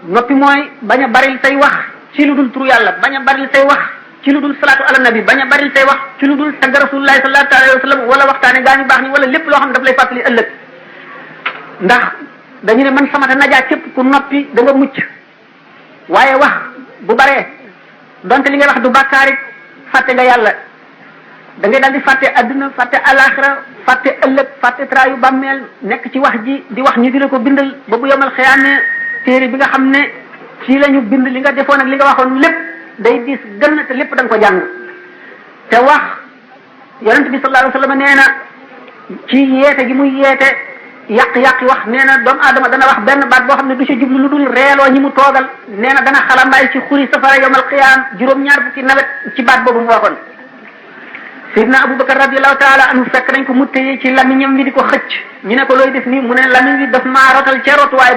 noppi mooy bañ a baril say wax ci lu dul turu yàlla, bañ a baril say wax ci lu dul salaatu ala nabi, bañ a baril say wax ci lu dul tagg rasulullahi sallallahu alayhi wa sallam wala waxtaane gaa ñu baax ni wala lépp loo xam ne daf lay fàttali ëllëg. ndax dañu ne man samata najaa képp ku noppi da nga mucc, waaye wax bu baree donte li ngay wax du bàkkaarit fàtte nga yàlla, da ngay daal di fàtte adduna, fàtte alaxira, fàtte ëllëg, fàtte traayu bàmmeel, nekk ci wax ji di wax ñu di la ko bindal ba bu yomal xiyaame téere bi nga xam ne ci la ñu bind li nga defoon ak li nga waxoon lépp day diis gën te lépp da nga ko jàng. te wax yonent bi sallallahu alayhi wa sallam nee na ci yeete gi muy yeete yàq-yàq wax nee na doomu aadama dana wax benn baat boo xam ne du ci jublu lu dul reeloo ñi mu toogal, nee na dana xalambaay ci xuri safara yomal xiyaam juróom-ñaar fukki nawet ci baat boobu mu waxoon. Sidna Abubakar radiyallahu taala anhu fekk nañ ko mu téye ci lamiñam bi di ko xëcc, ñu ne ko looy def nii mu ne lamiñ bi daf maa rotal ca rotuwaay ba